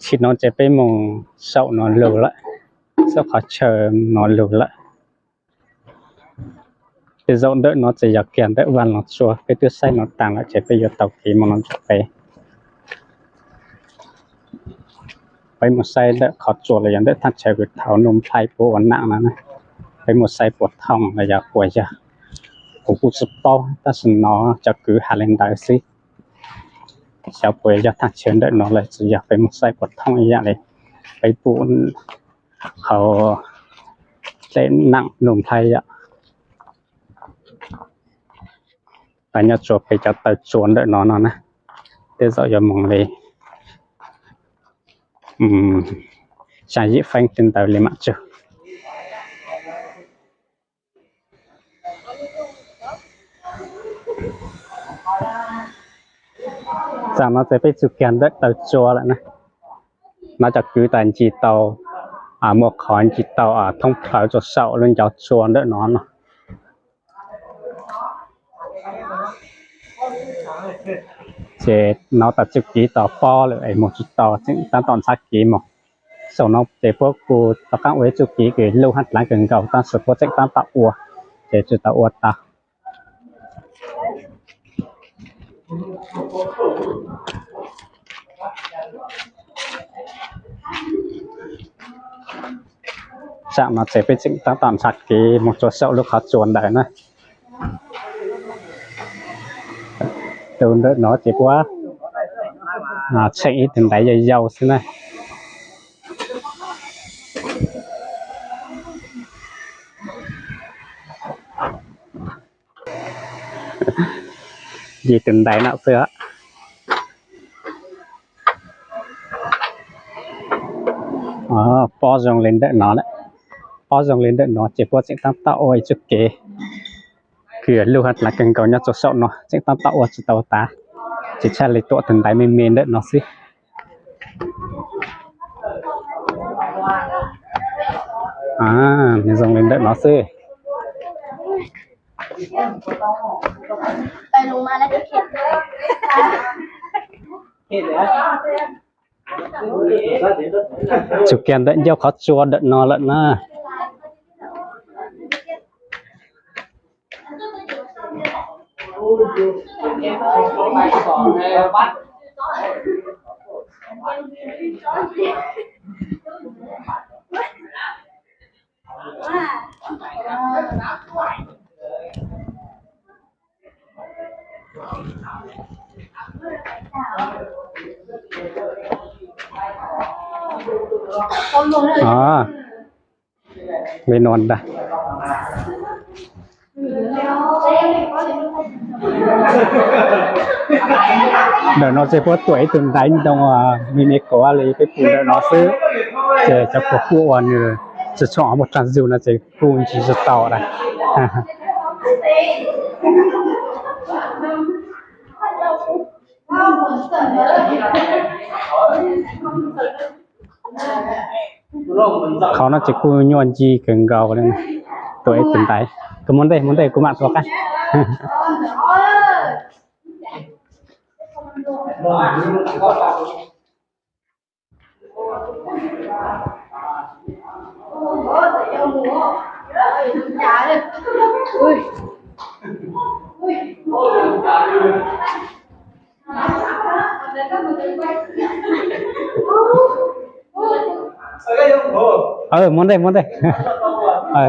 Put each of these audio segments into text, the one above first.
Tsim no ces peb mus saum no lug lawm, saum qhov chaw no lug lawm. Tej zaum ntawm no ces yog kiag ntawm Vaj Loog Tsua, peb twb saib no taag lawm ces peb yuav taug kev mus no ntsuj peb. Peb mus saib ntawm qhov tsua los yog ntawm thaj chaw kws thaum Nuj Nplhaib puab ua naam no na. Peb mus saib puas thooj los yog puas yog, kuv kuj tsi paub, tab sis no cov kwv has le ntawd xwb. Xyov puas yog thaj chaw ntawm no los tsi yog, peb mus saib puas thooj ib yam li peb pum hauv dlej naam Nuj Nplhaib yom. Taag nyob tsua pem cov taw tsua ntawm no no na, tej zaum yuav moog li xyaa yim feeb tej ntawd li mam tsug. Tam no ces peb txug kiag ntawm taw tsua lawm na. No cov kwv tas ncig tau, muaj qhov ncig tau thoob plawv rua saum lub ncov tsua ntawm no no. Ces no tas txuj kev tau pob lawm es moog tsi tau, tseem taab tom ntxhab kev moog. Saum no ces puab kuj rov qaab ua ib txuj kev kws luj hab dlaav kawg nkaus, tab sis puab tseem taab tom ua, ces tsi tau ua tau. Tam no ces peb tseem taab tom ntxhab kev moog rua saum lub qhov tsua ntawd na. Tus ntawm no ces puab tsheem ib tug ntaiv yau yau xwb na. Ncig tus ntaiv no xwb. Pob zoo li ntawm no, pob zoo li ntawm no ces puab tseem taab tom ua ib txuj kev kws luj hab dlaav kawg nkaus nyob rua saum no, tseem taab tom ua tsi tau tas, ces tshaj li tuam tus ntaiv me me ntawm no xwb. Nws zoo li ntawm no xwb. Txug kiag ntawm ncauj qhov tsua ntawm no lawm na. Li no ntag. Ntawm no ces puab tuam ib tug ntaiv ntoo me me kov li peb pum ntawm no xwb, ces cov kuag kuj ua nws tsi tshua muaj tsawg zug no ces kuj ncig tsi tau lawm. Qhov no ces kuj nyuaj ncig kawg nkaus li. Tuam ib tug ntaiv, koj mus ntej mus ntej kuv mam tuaj qab. Mus ntej mus ntej.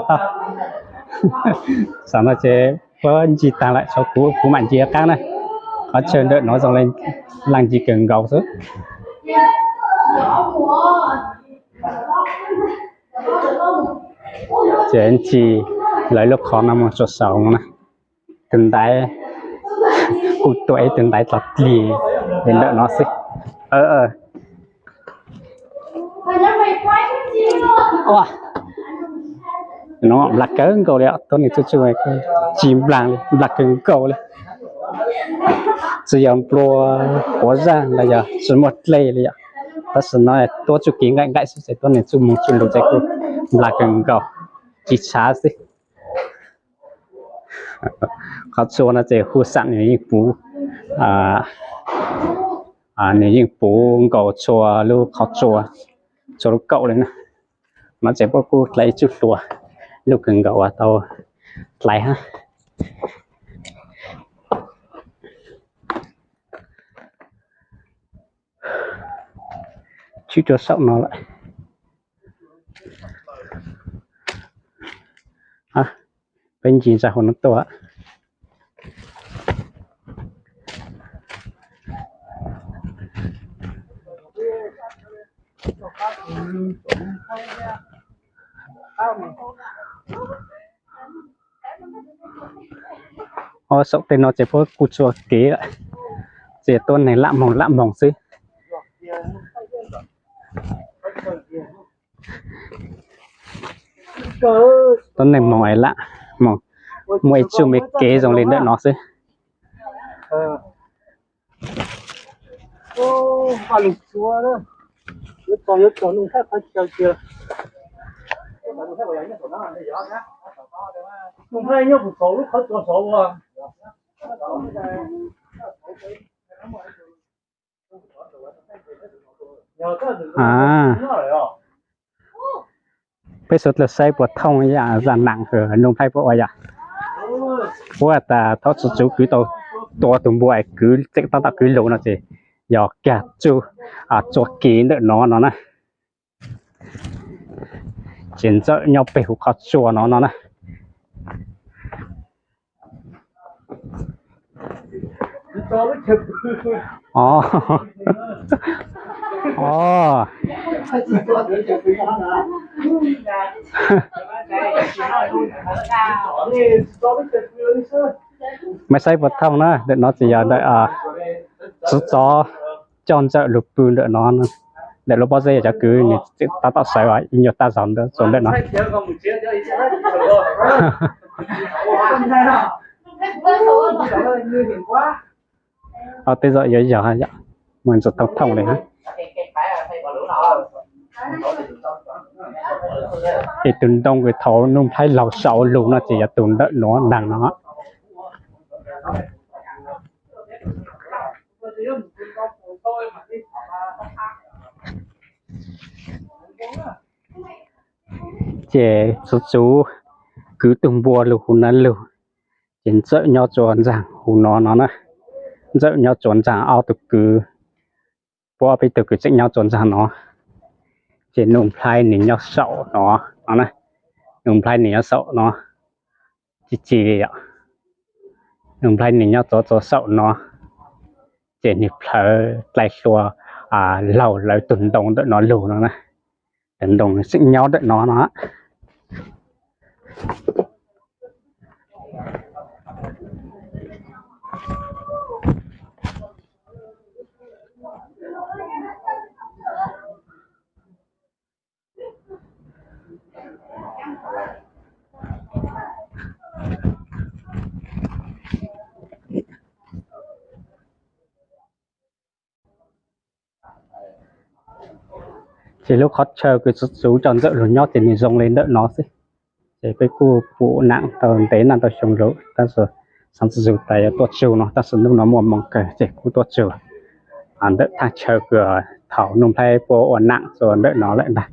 Tau. Tam no ces puab ncig taag lawm, tshuav kuv, kuv mam ncig qaab na. Qhov chaw ntawm no zoo li laaj ncig kawg nkaus xwb. Ces ncig lawv lub qhov no mus txug saud na. Tus ntaiv, kuj tuam ib tug ntaiv txog plig li ntawm no xwb. No nplag kawg nkaus li, tuab neeg txhua txhua tsis nplag li, nplag kawg nkaus li. Tsis yog nplua quav zaj los yog tsis muaj dlej li yom, tab sis no tuab txuj kev nqaim nqaim xwb ces tuab neeg txuj moog txuj lug ces kuj nplag kawg nkaus, tsis tshav xwb. Qhov tsua no ces hu xam nws yeej puv Nws yeej puv nkaus txhua lub qhov tsua, txhua lub kaum li na. No ces puab kuj dlai ib txuj hlua, lub kawg nkaus uas tau dlai hab. Tshwb rua saum no lawm. Peb ncig ntsa hauv no tuaj. Saum tej no ces puab kuj txua kev lawm, ces tuab neeg lam moog lam moog xwb. Tuab neeg moog es lam moog, muaj ib txuj me kev zoo li ntawm no xwb. Peb suav dlawg saib puas thooj yam zaj nam Nuj Nplhaib puab ua yom. Puab tas thaum txuv txuv kwv tau tua tug npua es kwv tseem tab tom kwv lug no ces yog kag txuj, txua kev ntawm no no na. Ces ntxawm nyob peg huv qhov tsua no no na. Mej saib puas thooj na, ntawm no ces yog ntawm txuv txov coj ntxawm lug pw ntawm no. Ntawm lub pob zeb yog cov kwv nws tseem tab tom sawv ib nyuag tag zog ntawm no. Tej zaum yuav yog, mus ntxuav thooj thooj li. Es tus ntoo kws thaum Nuj Nplhaib laug sau lug no ces yog tus ntawm nuav nraag no. Ces txuv txuv kwv tug npua lug huv no lug, ces ntxawm nyob tsuas ntxaag huv no no na. Ntxawm nyob tsuas ntxaag ob tug kwv, puab peb tug kwv tseem nyob tsuas ntxaag no. Ces Nuj Nplhaib nws nyob saum no no na. Nuj Nplhaib nws nyob saum no, ci ci li yom. Nuj Nplhaib nws nyob tsuas tsuas saum no, ces nws plhawv dlai hlua laug lawv tug ntoo ntawm no lug no na. Tug ntoo nws tseem nyob ntawm no no. Ces lub qhov chaw kws txuv txuv coj ntxawm lug nyob ces nws zoo li ntawm no xwb. Ces peb kuj pum nam tau ntev naj tau xyoo lug, tab sis xaav txug tas yuav tuaj tsug no, tab sis nub no muaj moos kawg ces kuj tuaj tsug ntawm thaj chaw kws thaum Nuj Nplhaib puab ua nam txug ntawm no lawm ntag.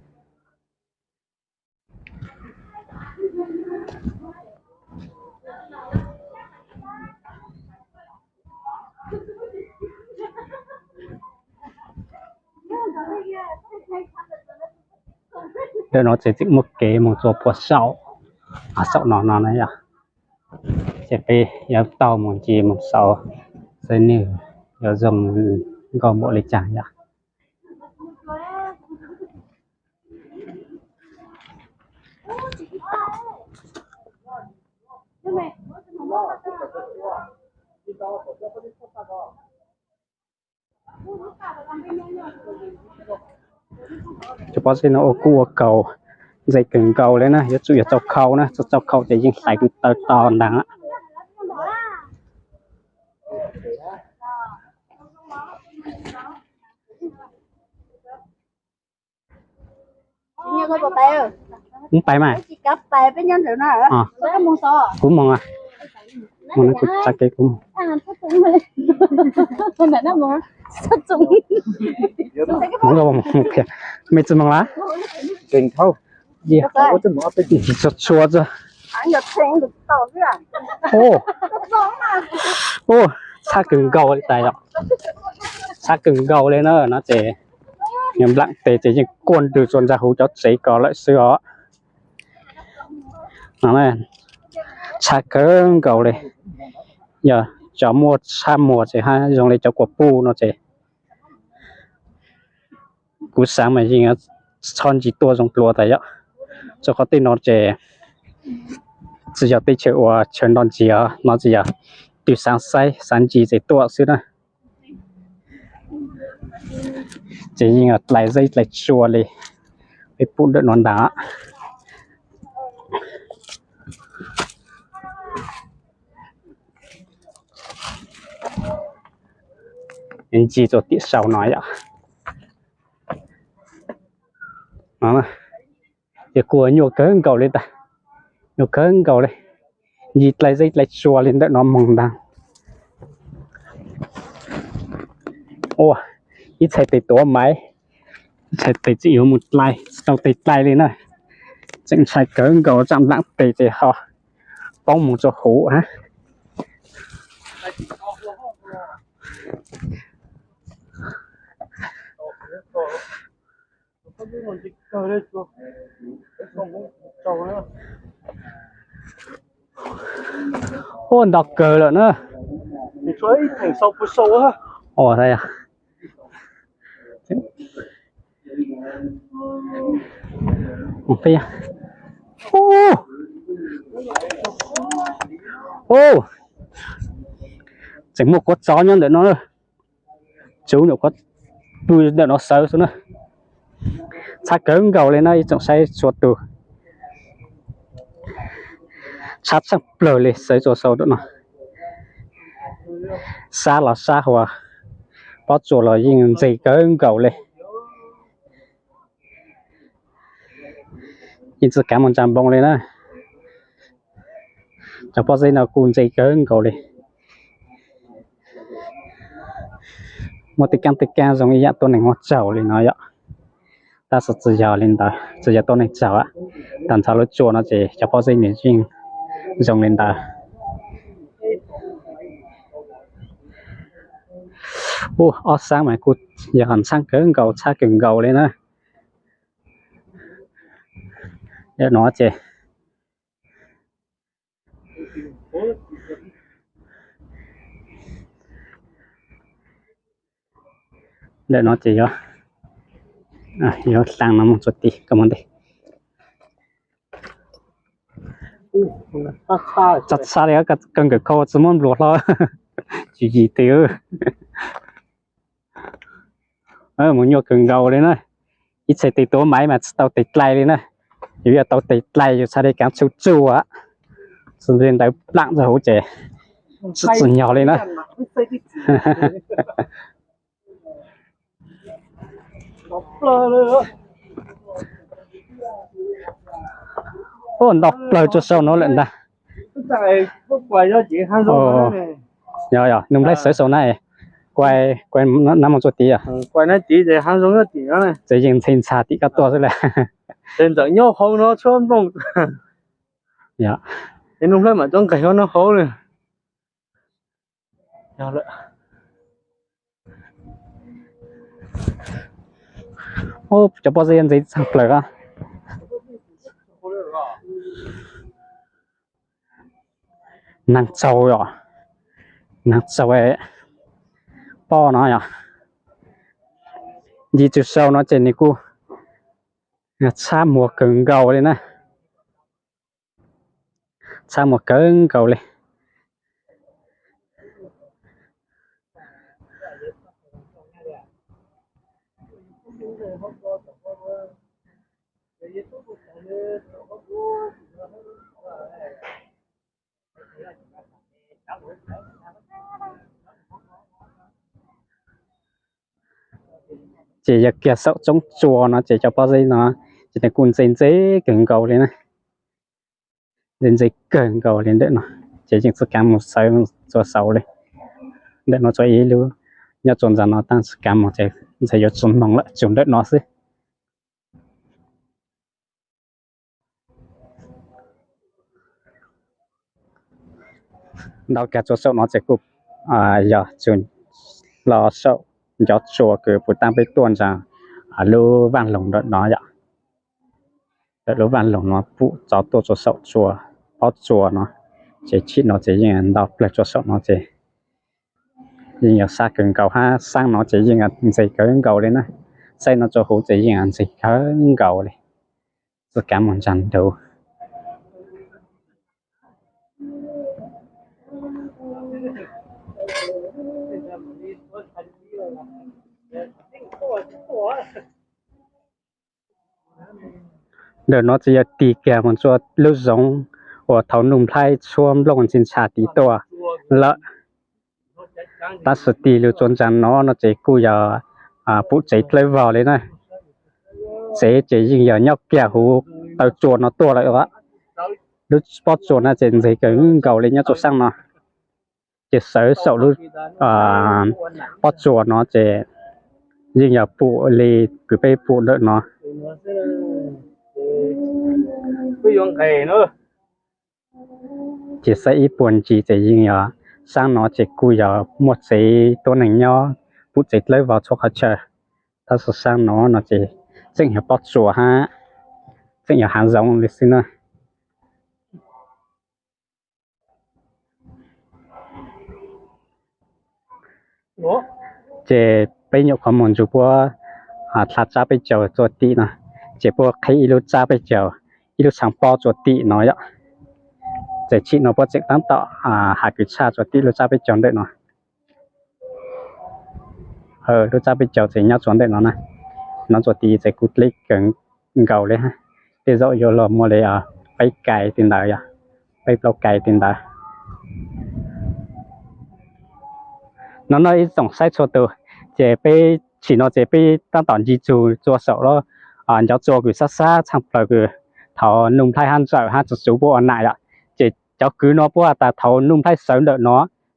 Ntawm no ces tseem muaj kev moog txug puag saum, saum no no na yom. Ces peb yuav taug moog ncig moog saud, saib nwg yuav zoo nkauj npaum li caag yom. Cov pob zeb no ua kuj ua kaus ntxim kawg nkaus li na, yuav tsum yog txaus khau na, txaus khau ces yeej hlais kws taw to ntaag. Kuv moog, kuv tsa kev kuv moog. Mej tsi moog la? Tshua tshua tso. Txhab kawg nkaus li tas yom. Txhab kawg nkaus li na no ces, nplaam tes ces yeej kuaj ntws tsuas ntsa huv cov tsev ko lawm xwb os. Txhab kawg nkaus li. Yog cov muaj txhab muag ces hab zoo li cov kua puj no ces kuv xaav mas yeej txhob ntsis tuaj zoo dlua tas yom. Txug qhov tej no ces tsi yog teb chaws uas chaw nroj ntsis no, tsi yog tug xaav saib xaav ntsis ces tuaj xwb na. Ces yeej dlais zeb dlais tsua li peb pum ntawm no ntaag. Ntsis txug tim saum no yom. Ces kuj nyuaj kawg nkaus li tas, nyuaj kawg nkaus li. Ntsis dlai zeb dlai tsua li ntawm no moog ntaag. Ua, ib txhais tes tuav maiv, ib txhais tes tseem yuav mus dlai, tsis tau tes dlai li na. Tseem ntshai kawg nkaus, tsaam nplaam tes ces ho poob moog rua huv hab. Ua, nto kawg lawm na. Tseem muaj kuab txov nyob ntawm no, tsuv nyuam qhuav pw ntawm no sawv xwb na. Txhab kawg nkaus li na ib tsoom saib txhua tug. Txhab tshaaj plawg li, sawv txua sau ntawm no. Sab los sab, huas pob tsuas los yeej ntse kawg nkaus li. Yeej tsi kaav moog ntsa npoo li na. Cov pob zeb no kuj ntse kawg nkaus li. Muaj tej kaab tej kaab zoo ib yaam tuab neeg muab tsaug li no yom. Tab sis tsi yog li ntawd, tsi yog tuab neeg tsaug, tag nrho lub tsua no ces cov pob zeb nws yeej zoo li ntawd. Ua, ob sab mas kuj yog ntshab kawg nkaus, txhab kawg nkaus li na. Ntawm no ces, ntawm no ces yuav, yuav dlaag no moog txug tid koj moog ntej. Txhab txhab li, koj nkawm khau tsi muab npluas hlo, tsis yim twg. Mus nyuaj kawg nkaus li na. Ib txhais tes tuav maiv mas tsis tau tes dlai li na. Yus yog tau tes dlai yus txhaj li kaav txhub tsuj, tsi li ntawd plaam txug huv ces tsi tsim nyog li na. Ua, nto plawg tsuas sau no lawm ntag. Yog, yog, Nuj Nplaib sawv sau na. Kuai, kuai nab moog txug tid yog. Ces yeej ntxhe ntxhag tim koj tuaj xwb lawm. Ntxawm nyob hauv no tshab nplooj. Yog, es Nuj Nplaib mam coj nqes hauv no hauv li. Cov pob zeb ntxhe txhaaj plawg. Naag txaug yom, naag txaug pob no yom. Nce txug sau no ces nws kuj txhab muag kawg nkaus li na. Txhab muag kawg nkaus li. Ces yog kiag saum tsoob tsua no ces cov pob zeb no ces nws kuj ntxhe ntxhe kawg nkaus li na. Ntxhe ntxhe kawg nkaus li ntawm no, ces yeej tsis kav mus xawv txua saud li. Ntawm no tsuas ib lub nyob tsuas ntawm no tab tsis kav mus ces Ntxhais yuav tsis moog lawm, tsuas ntawm no xwb. Ntau kag tsua saum no ces kuj yog tsuas los saum ncov tsua kws puv taab peb tuaj ntsaa lub vaaj loog ntawm no yom. Lub vaaj loog no pum txov tuaj tsua saum tsua, pob tsua no, ces tshim no ces yeej ntau plawg tsua saum no ces yeej yog sab kawg nkaus hab, saab no ces yeej ntxeeg kawg nkaus le na. Saib no tsua huv ces yeej ntxeeg kawg nkaus le. Txuj kaav moog ntsaa ntuv. Ntawm no ces yog tig kiag moog tsua lub zoov uas thaus Nuj Nplhaib tshuab nplooj ntxhee ntsha tiv tuaj lawm. Tab sis tig lug tsua ntsaa no no ces kuj yog pum tsev dlawb vog le na. Tsev ces yeej yog nyob kiag huv taw tsua no tuaj lawm. Lub pob tsua no ces ntxeeg kawg nkaus le nyob tsua saab no. Ces sawv saum lub pob tsua no ces yeej yog pum le kws peb pum ntawm no. Ces saib ib puag ncig ces yeej yog saab no ces kuj yog muaj tsev tuab neeg nyob, pum tsev dlawb vog txhua qhov chaw. Tab sis saab no no ces tseem yog pob tsua hab, tseem yog haav zoov le xwb na. Ces peb nyuam qhuav moog nrug puab dlha tsab peb caug tsua tim no, ces puab qhib ib lub tsab peb caug, ib lub tshaaj pob tsua tim no yom. Ces tshim no puab tseem taab tom has kws tshaj tsua tim lub tsab peb caug ntawm no. Lub tsab peb caug ces nyob tsua ntawm no na. No tsua tim ces kuj dleb kawg nkaus le hab. Tej zaum yuav luag muaj le peb kais ti ntawd yog, peb plaub kais ti ntawd. No no ib tsoom saib txhua tug, ces peb tshim no ces peb taab tom ntsig tsug tsua saum lub, ncov tsua kws sab sab tshaaj plawg kws thaus Nuj Nplhaib hab Ntsawm hab Txiv Txuv puab ua nam yom. Ces cov kwv no puab has tas thaus Nuj Nplhaib sawv ntawm no,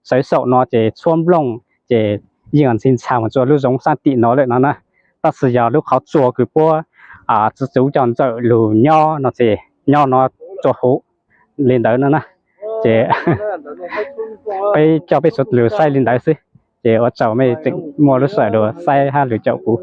sawv saum no ces tshuab nplooj ces yeej ntxhee ntsha moog tsua lub zoov saab tim no lawm no na. Tab sis yog lub qhov tsua kws puab Txiv Txuv coj Ntsawm lug nyob no ces nyob no tsua huv le ntawd no na. Ces peb coj peb suav lug saib le ntawd xwb. Ces ua tsaug mej tseem muaj lub sij hawm lug saib hab lug caum kuv.